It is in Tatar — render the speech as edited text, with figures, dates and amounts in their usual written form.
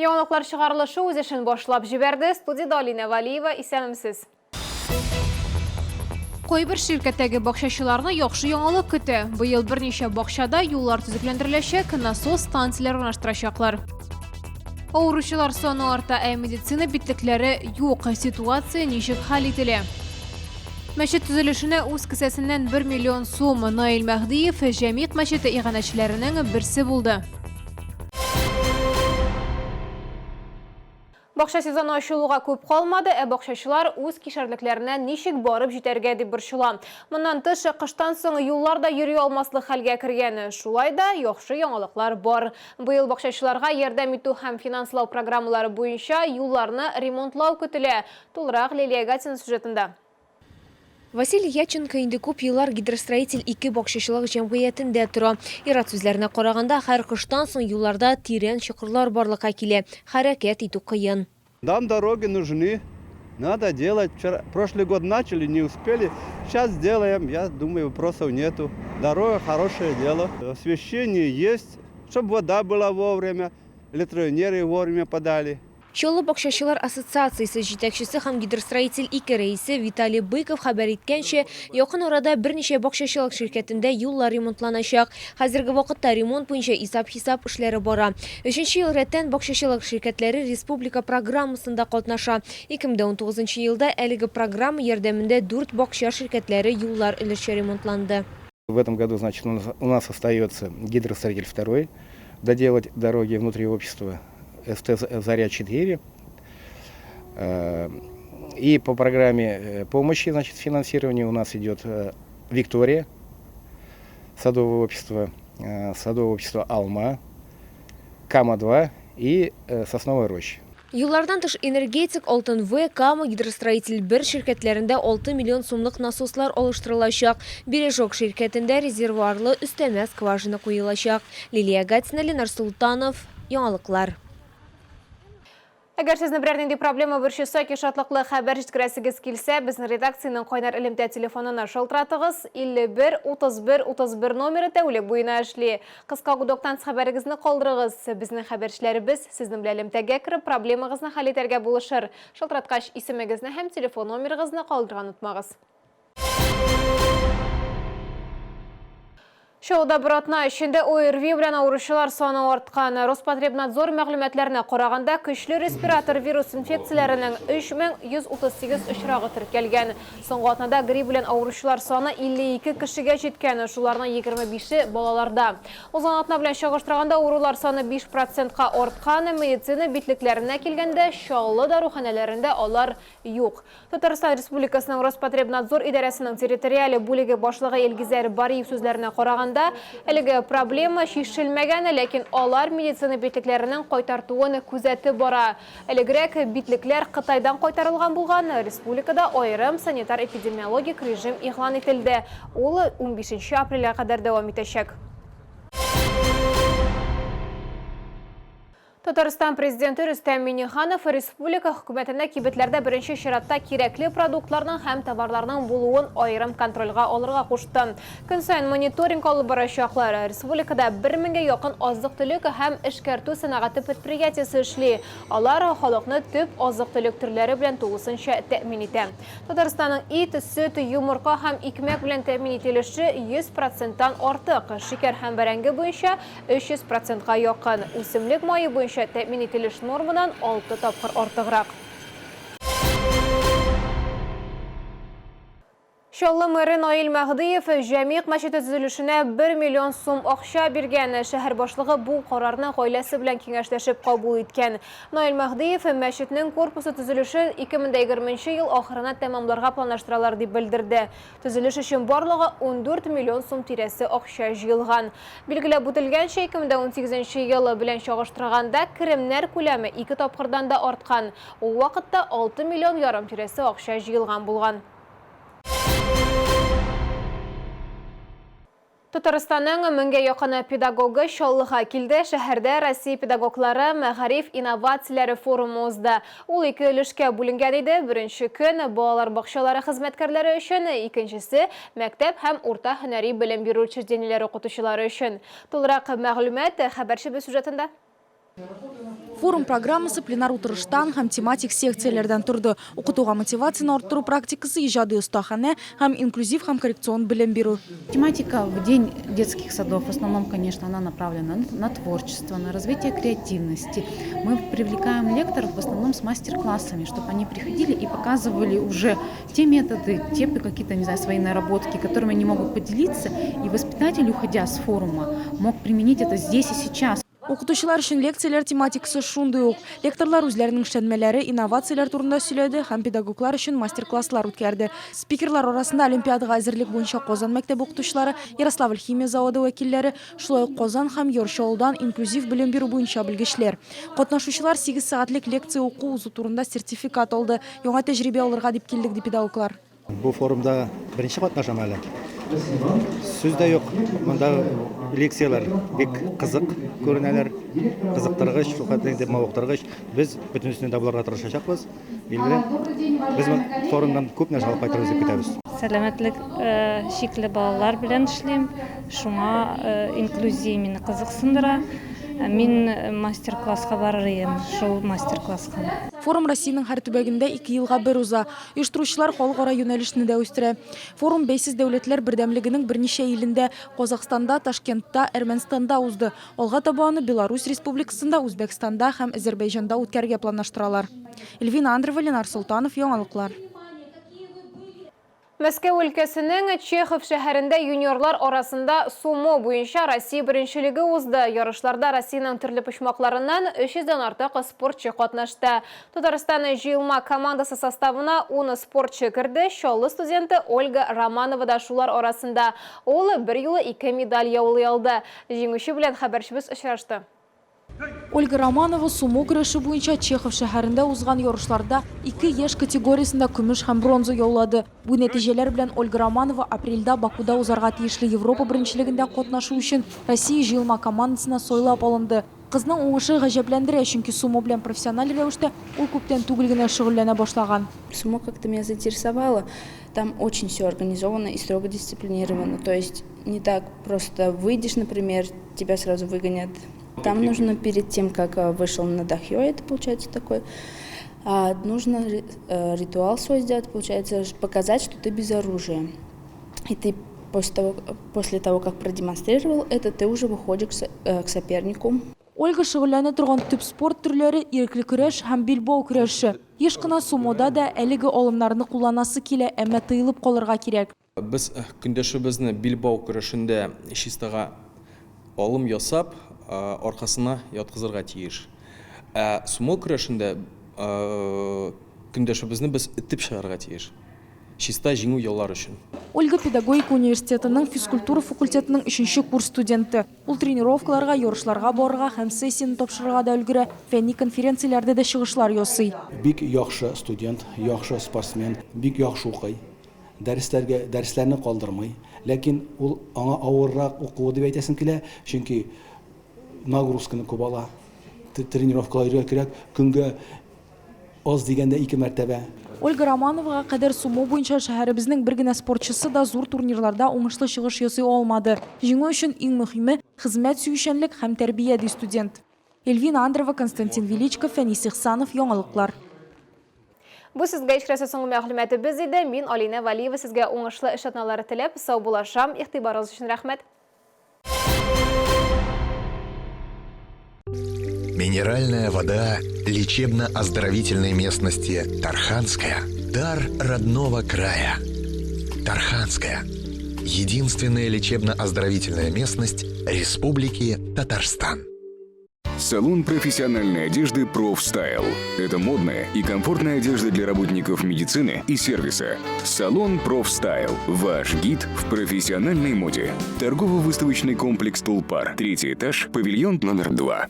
Яңалыклар чыгарылышы үз эшен башлап җибәрде. Студиядә Алинә Вәлиева, исәнмесез. Кайбер ширкәттәге бакчачыларны яхшы яңалык көтә. Быел берничә бакчада юллар төзекләндереләчәк, насос станцияләр урнаштырачаклар. Авыручылар саны арта, ә медицина битлекләре юк. Ситуация ничек хәл ителә? Мәчет төзелешенә үз кесәсеннән 1 миллион сум Наил Мәһдиев Җәмигъ мәчете иганәчеләренең берсе булды. Бакча сезоны ачылуга күп калмады, ә бакчачылар үз кишәрлекләренә ничек барып җитәргә дип борчыла. Моннан тыш, кыштан соң юллар да йөри алмаслык хәлгә кергән. Шулай да яхшы яңалыклар бар. Быел бакчачыларга ярдәм итү һәм финанслау программалары буенча юлларны ремонтлау көтелә. Тулырак Лилия Гатина сюжетында. Василий Яченко инде күп еллар Гидростроитель 2 бакчачылык җәмгыятендә тора. Ир-ат сүзләренә караганда, һәр кыштан соң юлларда тирән чокырлар барлыкка килә, хәрәкәт итү кыен. Нам дороги нужны, надо делать. Вчера, прошлый год начали, не успели. Сейчас сделаем, я думаю, вопросов нету. Дорога хорошее дело. Освещение есть, чтобы вода была вовремя, электроэнергию вовремя подали. Чаллы бакчачылар ассоциациясе җитәкчесе һәм Гидростроитель 2 рәисе Виталий Быков хәбәр иткәнчә, якын арада берничә бакчачылык ширкәтендә юллар ремонтланачак. Хәзерге вакытта ремонт буенча исап-хисап эшләре бара. Өченче ел рәттән бакчачылык ширкәтләре республика программасында катнаша. 2019 елда әлеге программа ярдәмендә дүрт бакча ширкәтләре юллар өлешчә ремонтланды. В этом году, значит, у нас остается Гидростроитель второй, доделать дороги внутри общества СТ «Заря-4». И по программе помощи, значит, финансирования у нас идет «Виктория», садовое общество, садовое общество «Алма», «Кама-2» и «Сосновая роща». Юллардан тыш Энергетик, Алтын В, Кама, Гидростроитель 1 ширкәтләрендә 6 миллион сумлык насослар алыштырылачак. Бережок ширкәтендә резервуарлы өстәмә скважина куелачак. Лилия Гатина, Ленар Солтанов, Яңалыклар. Әгәр сезне берәр нинди проблема борчыса яки шатлыклы хәбәр җиткерәсегез килсә, безнең редакциянең кайнар элемтә телефонына шалтыратыгыз. 51 31 31 номеры тәүлек буена эшли. Кыска гудоктан хәбәрегезне калдырыгыз. Безнең хәбәрчеләребез сезнең белән элемтәгә кереп, проблемагызны хәл итәргә булышыр. Шалтыраткач, исемегезне һәм телефон номерыгызны калдырырга онытмагыз. Чаллыда бер атна эчендә ОРВИ белән авыручылар саны арткан. Роспотребнадзор мәгълүматларына караганда, көчле респиратор вирус инфекцияләренең 3138 очрагы теркәлгән. Соңгы атнада грипп белән авыручылар саны 52 кешегә җиткән, шуларның 25-е балаларда. Узган атна белән чагыштырганда авырулар саны 5 процентка арткан. Медицина битлекләренә килгәндә, Чаллы даруханәләрендә алар юк. Татарстан Республикасының Роспотребнадзор идарәсенең территориаль бүлеге башлыгы Илгизәр Бариев сүзләренә караганда, әлеге проблема чишелмәгән, ләкин алар медицина битлекләренең кайтартуын күзәтеп бара. Элегрәк битлекләр Кытайдан кайтарылган булган, республикада аерым санитар-эпидемиологик режим игълан ителде, ул унбишенче апрельгә кадәр дәвам итәчәк. Татарстан Президенты Рөстәм Миңнеханов республика хөкүмәтенә кибетләрдә беренче чиратта кирәкле продуктларның һәм товарларның булуын аерым контрольгә алырга кушты. Көн саен мониторинг алып барачаклар. Республикада бер меңгә якын азык-төлек һәм эшкәртү сәнәгате предприятиесе эшли. Алар халыкны төп азык-төлек төрләре белән тулысынча тәэмин итә. Татарстанның ит, сөт, йомырка һәм икмәк белән тәэмин ителеше 100 проценттан артык. Шикәр һәм бәрәңге буенча 300 процентка якын, үсемлек мае буенча тәэмин ителеш нормадан алты тапкыр артыграк. Чаллы мэры Наил Мәһдиев Җәмигъ мәчете төзелешенә 1 миллион сум акча биргән. Шәһәр башлыгы бу карарны гаиләсе белән киңәшләшеп кабул иткән. Наил Мәһдиев мәчетнең корпусы төзелешен 2020 ел ахырына тәмамларга планлаштыралар дип белдерде. Төзелеш өчен барлыгы 14 миллион сум тирәсе акча җыелган. Билгеләп үтелгәнчә, 2018 ел белән чагыштырганда, керемнәр күләме ике тапкырдан да арткан. Ул вакытта 6 миллион ярым тирәсе акча җыелган булган. Татарстанның меңгә якын педагогы Чаллыга килде. Шәһәрдә Россия педагоглары мәгариф инновацияләре форумы узды. Ул ике өлешкә бүленгән иде. Беренче көн, балалар бакчалары хезмәткәрләре өчен, икенчесе, мәктәп һәм урта һөнәри белем бирү учреждениеләре укытучылары өчен. Тулырак мәгълүмат, хәбәрчебез сюжетында. Форум программасы пленар утырыштан һәм тематик секцияләрдән торды. Укытуга мотивацияне арттыру практикасы, иҗади остаханә һәм инклюзив һәм коррекцион белем бирү. Тематика в День детских садов в основном, конечно, она направлена на творчество, на развитие креативности. Мы привлекаем лекторов в основном с мастер-классами, чтобы они приходили и показывали уже те методы, те какие-то, не знаю, свои наработки, которыми они могут поделиться. И воспитатель, уходя с форума, мог применить это здесь и сейчас. Укытучылар өчен лекцияләр тематикасы шундый ук. Лекторлар үзләренең эшләнмәләре, инновацияләр турында сөйләде һәм педагоглар өчен мастер-класслар үткәрде. Спикерлар арасында олимпиадага әзерлек буенча Казан мәктәбе укытучылары, Ярославль химия заводы вәкилләре, шулай ук Казан һәм Яр Чаллыдан инклюзив белем бирү буенча белгечләр. Катнашучылар сигез сәгатьлек лекция уку узу турында сертификат алды. Яңа тәҗрибә алырга дип килдек, ди педагоглар. Бу форумда беренче катнашам әле. Сүз дә юк, монда лекцияләр бик кызык күренәләр, кызыктыргыч, шул хәтле инде мавыктыргыч. Без бөтенесенә дә булырга тырышачакбыз. Билгеле, без форумнан күп нәрсә алып кайтырбыз дип көтәбез. Сәламәтлек чикле балалар белән эшлим, шуңа инклюзия мине кызыксындыра. Мин мастер-класска барыр идем, шул мастер-класска. Форум Россиянең һәр төбәгендә ике елга бер уза. Оештыручылар халыкара юнәлешне дә үстерә. Форум Бәйсез дәүләтләр бердәмлегенең берничә илендә, Казахстанда, Ташкентта, Әрмәнстанда узды. Алга таба аны Беларусь Республикасында, Үзбәкстанда һәм Әзербәйҗанда үткәрергә планлаштыралар. Эльвина Андрева, Ленар Солтанов, Яңалыклар. Мәскәү өлкәсенең Чехов шәһәрендә юниорлар арасында сумо буенча Россия беренчелеге узды. Ярышларда Россиянең төрле почмакларыннан 300 дән артык спортчы катнашты. Татарстан җыелма командасы составына ун спортчы керде, Чаллы студенты Ольга Романова да шулар арасында. Ул берьюлы ике медаль яулый алды. Җиңүче белән хәбәрчебез очрашты. Ольга Романова сумо көрәше буенча Чехов шәһәрендә узган ярышларда ике яшь категориясендә көмеш һәм бронза яулады. Бу нәтиҗәләр белән Ольга Романова апрельдә Бакуда узарга тиешле Европа беренчелегендә катнашу өчен Россия җыелма командасына сайлап алынды. Кызның уңышы гаҗәпләндерә, чөнки сумо белән профессиональ рәвештә ул күптән түгел генә шөгыльләнә башлаган. Сумо как-то меня заинтересовало. Там очень все организовано и строго дисциплинировано. То есть не так просто выйдешь, например, тебя сразу выгонят. Там нужно перед тем, как вышел на дахьё, это получается такой, нужно ритуал свой сделать, получается, показать, что ты без оружия. И ты после того, как продемонстрировал это, ты уже выходишь к сопернику. Ольга шөгыльләнә торган төп спорт төрләре ирекле көрәш һәм билбау көрәше. Еш кына сумода да әлеге алымнарны кулланасы килә, әмма тыелып калырга кирәк. Без көндәшебезне билбау көрәшендә чистага алым ясап, аркасына яткызырга тиеш. Ә сумо көрәшендә көндәшебезне без этеп чыгарырга тиеш. Чиста җиңү яулар өчен. Ольга педагогика университетының физкультура факультетының өченче курс студенты. Ул тренировкаларга, ярышларга барырга һәм сессияне тапшырырга да өлгерә, фәнни конференцияләрдә дә чыгышлар ясый. Бик яхшы студент, яхшы спортсмен, бик яхшы укый. Дәресләргә, дәресләрне калдырмый. Ләкин ул аңа авыррак укуы дип әйтәсем килә, чөнки нагрузканы күп ала. Тренировкалар йөрергә кирәк, көнгә аз дигәндә ике мәртәбә. Ольга Романовага кадәр сумо буенча шәһәребезнең бер генә спортчысы да зур турнирларда уңышлы чыгыш ясый алмады. Җиңү өчен иң мөһиме, хезмәт сөючәнлек һәм тәрбия, ди студент. Эльвина Андрева, Константин Величков, Фәнис Ихсанов, Яңалыклар. Бу сезгә ишетәсе соңгы мәгълүматыбыз иде. Мин Алинә Валиева сезгә уңышлы эш атналары теләп, саубуллашам. Игътибарыгыз өчен рәхмәт. Минеральная вода лечебно-оздоровительной местности Тарханская – дар родного края. Тарханская – единственная лечебно-оздоровительная местность Республики Татарстан. Салон профессиональной одежды «Профстайл». Это модная и комфортная одежда для работников медицины и сервиса. Салон «Профстайл» – ваш гид в профессиональной моде. Торгово-выставочный комплекс «Тулпар». Третий этаж, павильон номер 2.